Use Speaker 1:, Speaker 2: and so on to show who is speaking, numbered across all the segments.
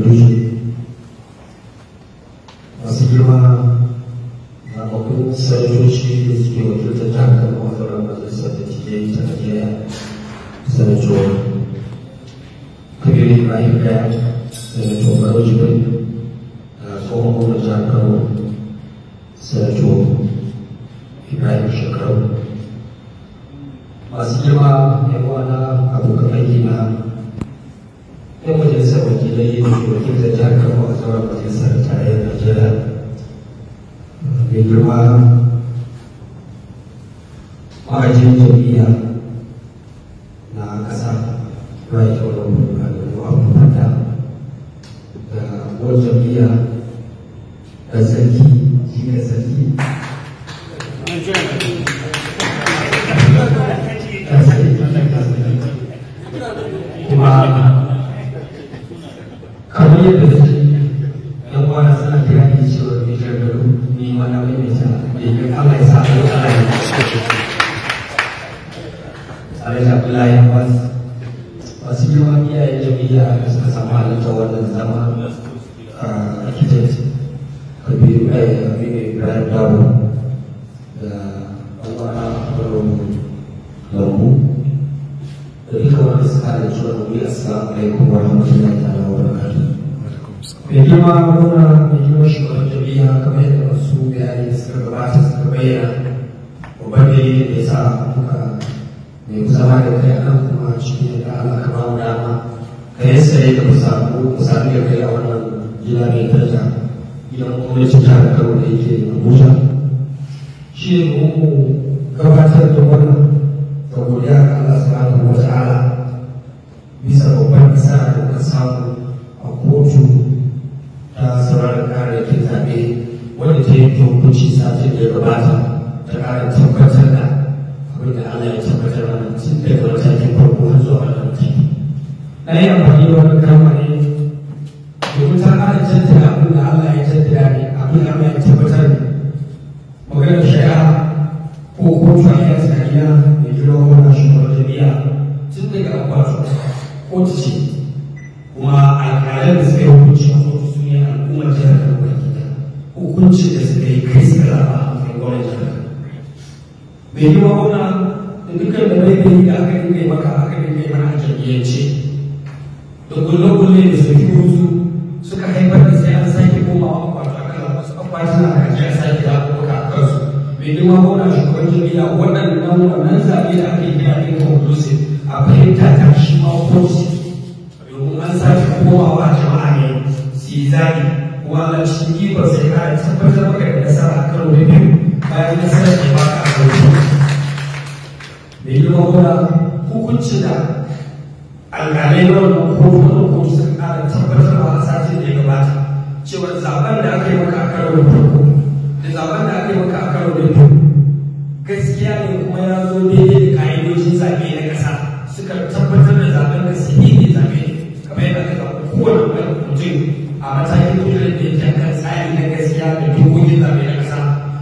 Speaker 1: Ganduje, masu girma zaɓaɓɓun sanatoci da suke wakiltar jihar Kano a zauren majalisar dattijai ta Najeriya, Sanato Kabiru Ibrahim Gaya, Sanato Barau Jibrin, da tsohon gwamnan jihar Kano, Sanato Ibrahim Shekarau, masu girma 'yan uwana, abokan aiki na 'yan majalisar wakilai da ke wakiltar jihar Kano a zauren majalisar tarayyar Najeriya, mai girma ma'ajin jam'iyya na ƙasa, Right Honorable Adamu Abdu Fata, da uwar jam'iyya da sarki jika sarki ɗan sarki, kuma kamar yadda da ji yan uwana suna kira ni cewa mai gargaro, ni ma na maimaita mai Allah ya sa a yi Allah ya Alhaji Abdullahi Abbas, masu girma iyayen jam'iyya da suka samu halartar wannan zama, a architect Kabiru Aminu Ibrahim Dabo, da ɗan'uwana Honorable Lambu, da duka wanda suka halarci wannan wuri, assalamu alaikum wa rahmatullahi ta'ala wa barakatuh. Mai girma gwamna, mai girma shugaban jam'iyya, kamar yadda masu bayani da suka gabata suka bayyana, babban dalilin da ya sa muka nemi zama da kai a nan, kuma cikin da Allah ka ba mu dama ka yassare da mu samu mu sami da kai a wannan gida mai daraja, gidan gwamnatin jihar Kano da yake Abuja, shi ne mu gabatar da wannan da godiya ga Allah subhanahu wa ta'ala bisa babban nasara da muka samu a kotu ta sauraron kararrakin zaɓe, wanda ta yanke hukunci satin da ya gabata, ta ƙara tabbatar da abin da Allah ya tabbatar mana tun daga matakin farko har zuwa wannan mataki. Na yi amfani da wannan kalma ne domin ta ƙara jaddada abin da Allah ya jaddada ne, abin da Allah ya tabbatar ne. Maganar shari'a ko kotu a yan tsananiya, mai girma gwamna, shugaban jam'iyya, tun daga akwatu kotu ce, kuma alƙalan da suka yi hukunci a kotu su ne al'ummar jihar Kano baki ɗaya. Hukuncin da suka yi, kai suka zaɓa a matsayin gwamnan jihar Kano. Mai girma gwamna, da dukkan da bai da aka dinga yi maka, aka dinga yi mana a jam'iyyance, da kulle-kulle da soki hutu suka haifar da sai an sake komawa akwati akan wasu akwatuna aka je a sake zaɓuɓɓuka a kansu. Mai girma gwamna, shugaban jam'iyya, waɗannan wannan zaɓe da aka yi kira inconclusive, a fahimta ta shi ma kotu, domin an sake komawa jama'a ne su yi zaɓi, kuma Allah cikin ikon sai ƙara tabbatar maka da nasara a karo na biyu bayan nasarar da baka a karo na. Mai girma gwamna, hukuncin da alƙalai na wannan kotu, wannan kotu suka ƙara tabbatarwa a satin da ya gabata cewa zaben da aka yi maka a karo na farko da zaben da aka yi maka a karo na biyu gaskiya ne, kuma ya zo daidai da ka'idojin zaɓe na ƙasa. Suka tabbatar da zaben da sahihin zaɓe ne, kamar yadda aka zaɓi kowane mutum a matakin kujerar da yake kan tsari na gaskiya da dokokin zaɓe na ƙasa.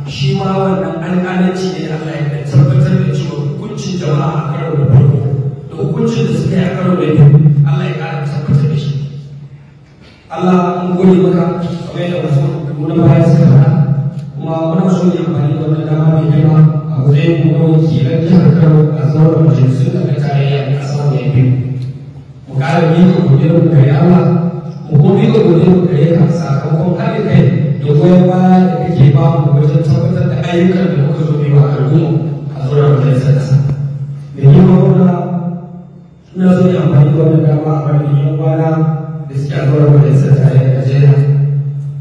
Speaker 1: Shi ma wannan alƙalanci ne da Allah ya tabbatar da cewa hukuncin jama'a a karo na farko da hukuncin da suka yi a karo na biyu, Allah ya ƙara tabbatar da shi. Allah mun gode maka, kamar yadda masu na baya suka faɗa. Kuma muna so ne amfani da wannan dama mai girma a matsayin mu na wakilan jihar Kano a zauren majalisun da na tarayya na ƙasa mai biyu, mu ƙara miƙa godiyar mu gare Allah, mu kuma miƙa godiyar mu gare ka sakamakon haɗin kai da goyon baya da kake ba mu wajen tabbatar da ayyukan da muka zo yi wa al'umma a zauren majalisar ƙasa. Mai girma gwamna, ina so ne amfani da wannan dama a madadin 'yan uwana da suke a zauren majalisar tarayyar Najeriya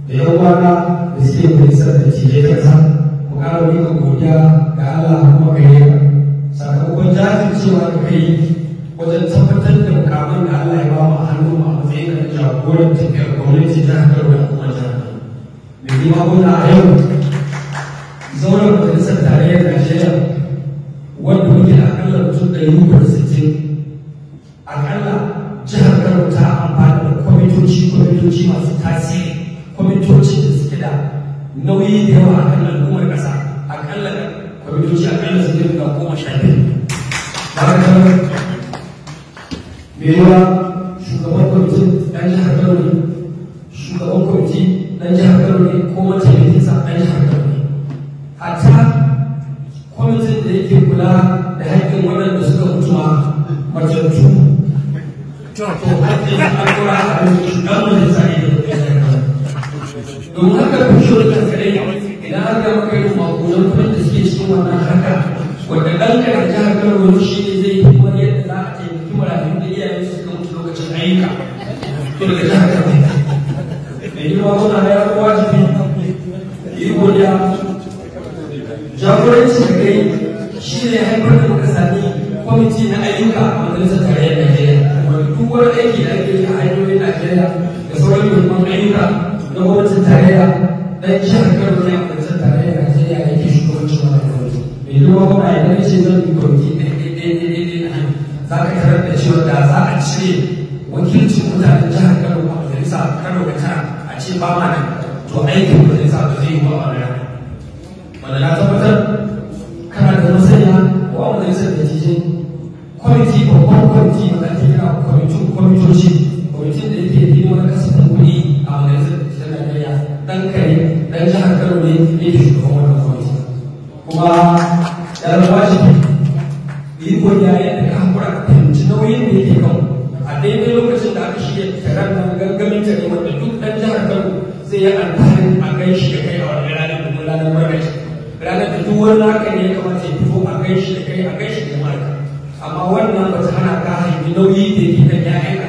Speaker 1: da 'yan uwana da suke majalisar dattijai ta ƙasa, mu ƙara miƙa godiya ga Allah kuma gare ka sakamakon jajircewa da kai wajen tabbatar da mukamin da Allah ya ba mu a hannun mu a matsayin ka na jagoran tafiyar gwamnati jihar Kano da kuma jihar Kano. Mai girma gwamna, a yau zauren majalisar tarayyar Najeriya, wanda muke da akalla mutum 360, akalla jihar Kano ta amfana da kwamitoci masu tasiri, kwamitoci da suke da nauyi da yawa akan al'ummar ƙasa, akalla kwamitoci akalla su guda 12. Bayan mai yiwa shugaban kwamitin ɗan jihar Kano ne, dan jihar Kano ne ko mataimakinsa dan jihar Kano ne. Hatta kwamitin da yake kula da haƙƙin waɗanda suka mutu ma matattu, to haƙƙin an kura a ɗan majalisa ne da jihar Kano. Domin haka bishiyar kan kaɗai idan aka maka irin maƙudan kuɗin da suke cikin wannan harka, wanda ɗanka da jihar Kano shi ne zai yi wani yadda za a taimaki marayu da iyayen su suka mutu lokacin ayyuka, to daga jihar Kano. Mai girma gwamna, ya wajibi yi godiya. Jagoranci da kai shi ne haifar da muka sami kwamiti na ayyuka a Majalisar Tarayyar Najeriya, wanda duk wani aiki da ake yi a hanyoyin Najeriya da sauran muhimman ayyuka na gwamnatin tarayya, dan jihar Kano ne a Majalisar Tarayyar Najeriya yake shugabancin wannan gwamnati. Mai girma gwamna, idan na ce zan yi kwamiti ɗaya ɗaya ɗaya ɗaya ɗaya, za ka tarar da cewa da za a cire wakilcin mutanen jihar Kano a majalisa Kano da tara, a ce ba ma nan, to aikin majalisa ba zai yi ba a wannan. Wanda na tabbatar kana da masaniya ko a majalisar dattijai, kwamiti, babban kwamiti wanda ake kira kwamitin kwamitoci, kwamitin da yake hidimar kasafin kuɗi a Majalisar Dattijan Najeriya, ɗan kare ɗan jihar Kano ne yake shugaban wannan kwamiti. Kuma ya zama wajibi yi godiya yadda ka haƙura ka fahimci nauyin da yake kan a daidai lokacin da aka shirya taron nan, gangamin tare wanda duk ɗan jihar Kano zai yi alfaharin a gan shi da kai a wannan ranar, domin ranar murna ce, ranar da duk wani naka ne ya kamata ya fito a gan shi da kai, a gan shi da jama'ar. Amma wannan ba ta hana ka haifi nauyi da yake kan ƴaƴanka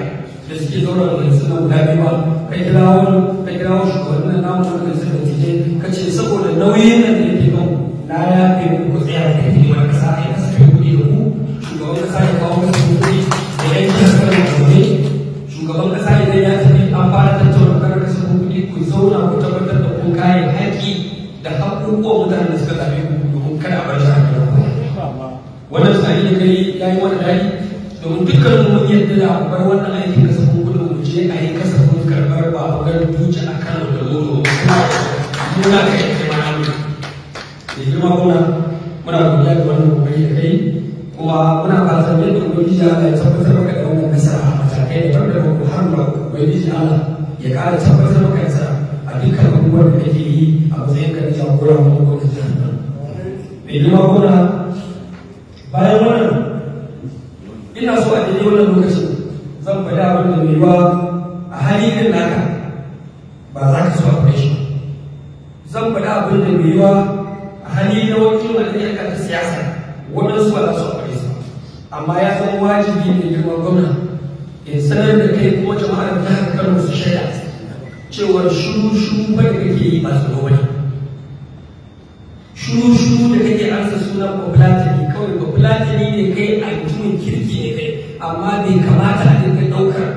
Speaker 1: da suke zauna da suna guda biyu ba. Kai kira wani, kai kira shugabannin namu na majalisar dattijai, ka ce saboda nauyin nan da yake kan na ya fi ku tsaya da hidimar kasa, a yi kasafin kuɗi da ku, shugaban kasa ya kawo kasafin kuɗi da yan jihar Kano a zaune. Shugaban kasa idan ya tafi an fara tattauna maganar kasafin kuɗi, ku zauna ku tabbatar da kun kare haƙƙi da haƙƙoƙuwan mutanen da suka zaɓe ku, domin kada a bar jihar Kano. Wannan tunani da kai ya yi wani daɗi, domin dukkan mun yadda da bar wannan aikin kasafin kuɗin, mu je a yi kasafin karɓar Baba Ganduje a Kano da Lolo muna kai kai mana mu da girma. Muna godiya da wannan kokari da kai, kuma muna fatan yadda Ubangiji Allah ya tabbatar maka da wannan nasara a matakai daban-daban ko har ma Ubangiji Allah ya ƙara tabbatar maka nasara a dukkan abubuwan da kake yi a matsayin ka na jagora kuma gwamnatin jihar Kano. Mai girma gwamna, bayan wannan ina so a daidai wannan lokacin zan faɗi abin da mai yiwa a hali irin naka ba za ka so a faɗe shi. Zan faɗi abin da mai yiwa a hali na wakil wanda ya ta siyasa waɗansu ba za su a faɗe su, amma ya zama wajibi mai girma gwamna in sanar da kai, kuma jama'ar jihar Kano su shaida cewar shuru-shuru ba da kake yi ba tsoro ba ne. Shuru-shuru da kake ansa sunan Bafulatani, kawai Bafulatani ne kai, a mutumin kirki ne kai, amma bai kamata a dinga ɗaukar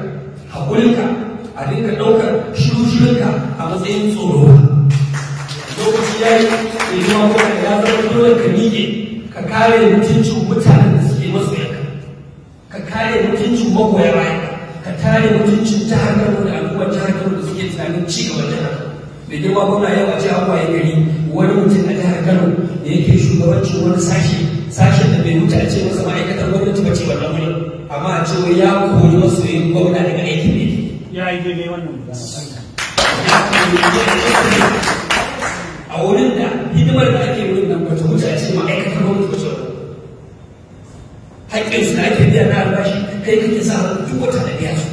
Speaker 1: haƙurinka, a dinga ɗaukar shuru-shurunka a matsayin tsoro ba. Lokaci ya yi da girma gwamna ya zama dole ka miƙe ka kare mutuncin mutanen da suke masoyanka, ka kare mutuncin magoya bayanka, ka kare mutuncin jihar Kano da al'ummar jihar Kano da suke tunanin ci gaban jihar Kano. Mai girma gwamna, yau a ce an waye gari wani mutum a jihar Kano da yake shugabancin wani sashe, sashen da bai wuce a ce masa ma'aikatar gwamnati ba ce wannan wuri, amma a ce wai ya kori masoyin gwamna daga aikin da yake.
Speaker 2: Ya yi daidai wannan.
Speaker 1: A wurin da hidimar da ake wurin nan bata wuce a ce ma'aikatar gwamnati ba ce wannan. Haƙƙinsu da ake biya na albashi kai kake sa hannu duk wata da biya su.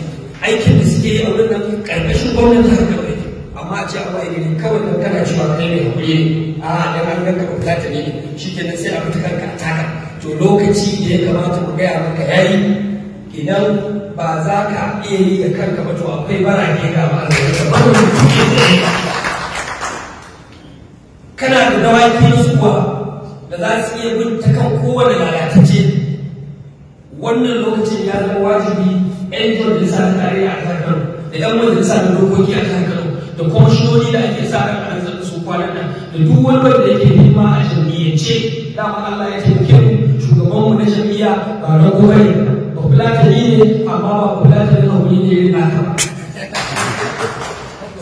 Speaker 1: Aikin da suke yi a wurin nan ƙarƙashin gwamnati har gaba yake, amma a ce a waye gari kawai dan kana cewa kai mai haƙuri ne, a dan an ganka ba ta ne, shikenan sai a fita kanka a taka. To lokaci da ya kamata mu gaya maka yayi. Idan ba za ka iya yi da kanka ba, to akwai barake ga ba ka bar mu tsaye. Kana da dawaki na suwa da za su iya bin ta kan kowane lalatacce. Wannan lokacin ya zama wajibi 'yan majalisa ta tarayya a jihar Kano da 'yan majalisa na dokoki a jihar Kano da kwamishinoni da ake sa ran a rantsar da su kwanan nan da duk wani wanda yake hidima a jam'iyyance. Dama Allah ya taimake mu, shugabanmu na jam'iyya ba rago bane, ba fulatani ne, amma ba fulatani hakuri ne irin naka ba.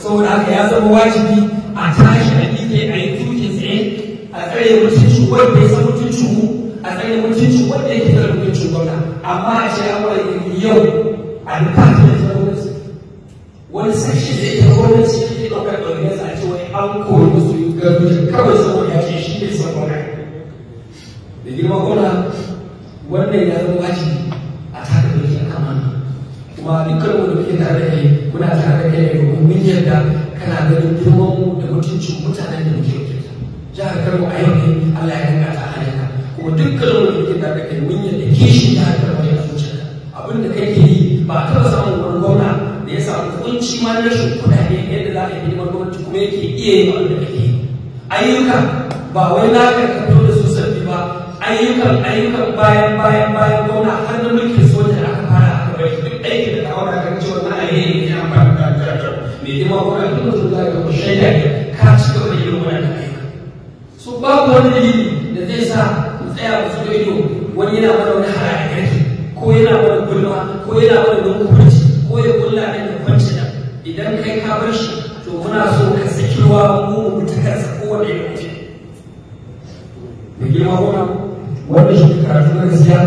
Speaker 1: Saboda haka ya zama wajibi a tashi a miƙe a yi tuƙi tsaye, a tsare mutuncin wanda ya san mutuncin mu, a tsare mutuncin wanda yake tsare mutuncin gwamna. Amma a ce an waye gari yau a department na gwamnati, wani sashi da yake gwamnati yake ɗaukar ɗawainiyarsa a ce wai an kori masoyin Ganduje kawai saboda ya ce shi ne son gwamna. Da girma gwamna, wannan ya zama wajibi a taka doki a kan wannan. Kuma dukkan wanda muke tare da kai, muna tare da kai ne domin mun yarda kana ganin girman mu da mutuncin mutanen da muke wakilta. Jihar Kano a yau ne Allah ya danka ta a hannunka. Kuma dukkan wanda muke tare da kai mun yarda kishin jihar Kano ne a zuciyarka. Abin da kake yi ba a taɓa samun wani gwamna da ya samu kunci ma na rashin kuɗaɗe yadda za a yi hidimar gwamnati kuma yake iya yin abin da kake yi. Ayyuka ba wai naka ka fito da su sabbi ba, ayyukan bayan bayan bayan gwamna har na mulkin soja da aka fara aka bari, duk aikin da ka auna ka cewa na alheri ne amfani da jihar. Mai girma gwamna, duk mutum za ka ga shaida ne ka ci gaba da irin wannan ayyuka. So babu wani dalili da zai sa mu tsaya mu zuba ido wani yana mana wani hara da ƙarfi, ko yana mana gulma, ko yana mana dunkurci, ko ya kulla nan ya kwance nan. Idan kai ka bar shi, to muna so ka saki ruwa mu mu ta kansa kowane irin mutum. Da girma gwamna, wannan shi karatu na gaskiya,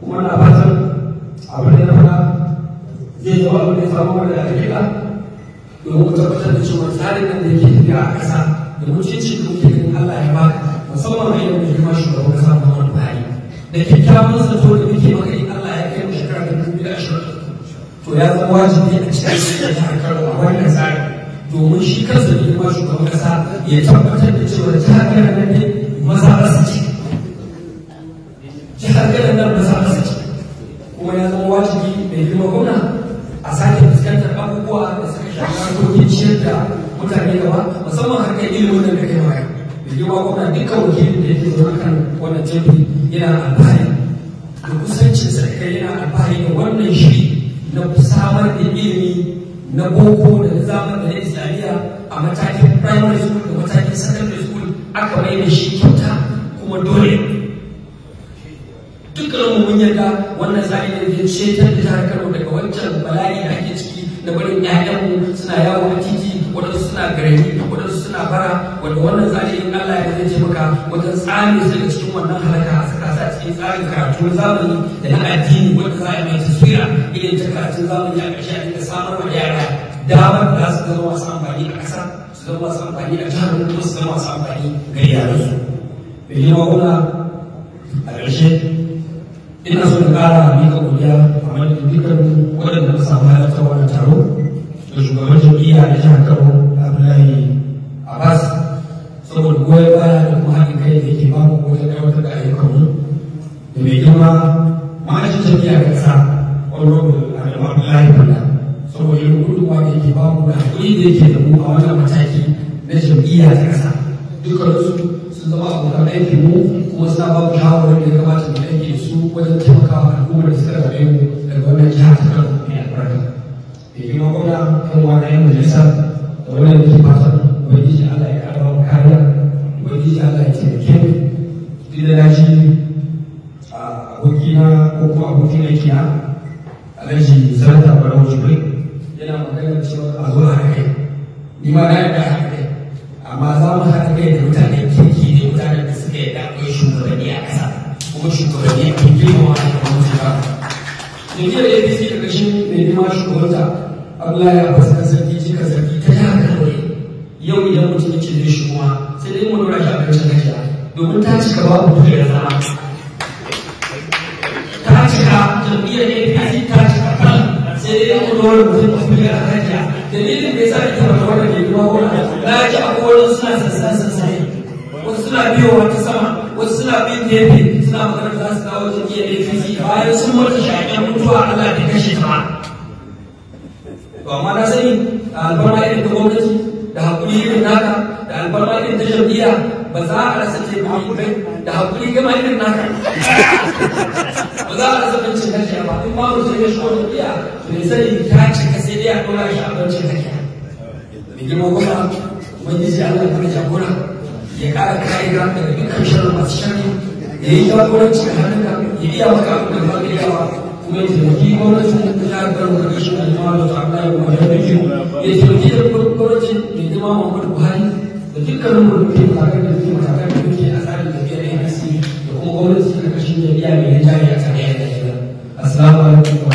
Speaker 1: kuma na fatan abin da na faɗa zai zama abin da ya samu mana da hakika, domin mu tabbatar da cewa tsarin nan da yake tafiya a ƙasa da mutunci da muke ganin Allah ya baka, musamman a yau mai girma shugaban ƙasa Muhammadu Buhari, da kyakkyawan zato da muke maka in Allah ya kai mu shekara 2023, to ya zama wajibi a cikin jihar Kano a wannan tsari, domin shi kansa da girma shugaban ƙasa ya tabbatar da cewa jihar Kano nan ne maza su ce, jihar Kano nan maza su ce. Kuma ya zama wajibi mai girma gwamna a sake fuskantar abubuwa da suka shafi harkokin ciyar da mutane gaba, musamman harkar ilimin nan da kai magana. Mai girma gwamna, dukkan wakilin da yake zaune kan wannan teburi yana alfahari da kusancinsa da kai, yana alfahari da wannan shiri na samar da ilimi na boko da na zamani da na islamiyya a matakin primary school da matakin secondary school, aka mai da shi kyauta kuma dole. Dukkanin mu mun yarda wannan tsari ne zai cetar da jihar Kano daga wancan bala'i da ake ciki na barin ƴaƴanmu suna yawo a titi, waɗansu suna garani, waɗansu suna bara, wanda wannan tsari in Allah ya zai taimaka wajen tsare su daga cikin wannan halaka, a saka su a cikin tsarin karatu na zamani da na addini, wanda za a yi mai taswira irin ta karatun zamani. A ƙarshe a dinga samar wa yara damar da za su zama masu amfani a ƙasa, su zama masu amfani a jihar, kuma su zama masu amfani ga iyalansu. Mai girma gwamna, a ƙarshe ina so na ƙara miƙa godiya a madadin dukkan waɗanda na samu halartar wannan taro da shugaban jam'iyya na jihar Kano Abdullahi Abbas, saboda goyon baya da kuma haɗin kai da yake ba mu wajen aiwatar da ayyukanmu, da mai girma ma'ajin jam'iyya ta ƙasa Honorable Adamu Abdullahi Bala, saboda irin gudunmawa da yake ba mu da haƙuri da yake da mu a wannan mataki na jam'iyya ta ƙasa. Dukkaninsu sun zama abokan aikin mu, kuma suna ba mu shawarwarin da ya kamata mu aiki da su wajen taimakawa al'ummar da suka rabe mu daga wannan jiha ta Kano mai albarka. Mai girma gwamna, kan uwa na 'yan majalisa, da wannan nake fatan Ubangiji Allah ya ƙara mu kariya, Ubangiji Allah ya taimake mu. Duk da na ji abokina ko kuma abokin aikina Alhaji Sanata Barau Jibrin yana magana cewa a zo a haɗa kai. Ni ma na yarda a haɗa kai, amma za mu haɗa kai da mutanen kirki ne, mutanen da suka yarda akwai shugabanni a ƙasa, kuma shugabanni a girmama da gwamnati ba. Jam'iyyar APC ƙarƙashin mai girma shugabanta Abdullahi Abbas kan sarki jikan sarki ta jihar Kano ne. Yau idan mutum ya ce zai shigo ma, sai dai mu dora shi a kan hajiya, domin ta cika, babu kujerar zama. Ta cika, jam'iyyar APC ta cika fal, sai dai mu dora mutum a kujerar hajiya. Dalilin da ya sa ita mata wannan ke girma gona, na ji akwai wani suna sassan sassane, wasu suna biyowa ta sama, wasu suna bin gefe, suna magana za su dawo jam'iyyar APC bayan sun mata shaƙen mutuwa Allah da kashe ta ma. To amma na sani alfarma irin ta gwamnati da haƙuri irin naka da alfarma irin ta jam'iyya ba za a rasa teburi da haƙuri gama irin naka, ba za a rasa bencin hajiya ba. In ma mutum ya shigo jam'iyya, to ya sani ta cika, sai dai a ɗora shi a bencin hajiya. Mai girma kuma, Ubangiji Allah ya mana jagora, ya ƙara kare ka daga dukkan sharri masu sharri, ya yi jagoranci a hannunka, ya iya maka abin da ba ka iya ba, kuma ya taimaki gwamnatin ta jihar Kano karkashin mai girma da Abdullahi Umar Ganduje, ya taimaki da gwamnatin mai girma Muhammadu Buhari da dukkanin mu da muke matakan da muke matakan da muke a tsarin tafiyar APC da kuma gwamnati karkashin jam'iyya mai rinjaye a tarayyar Najeriya. Assalamu alaikum.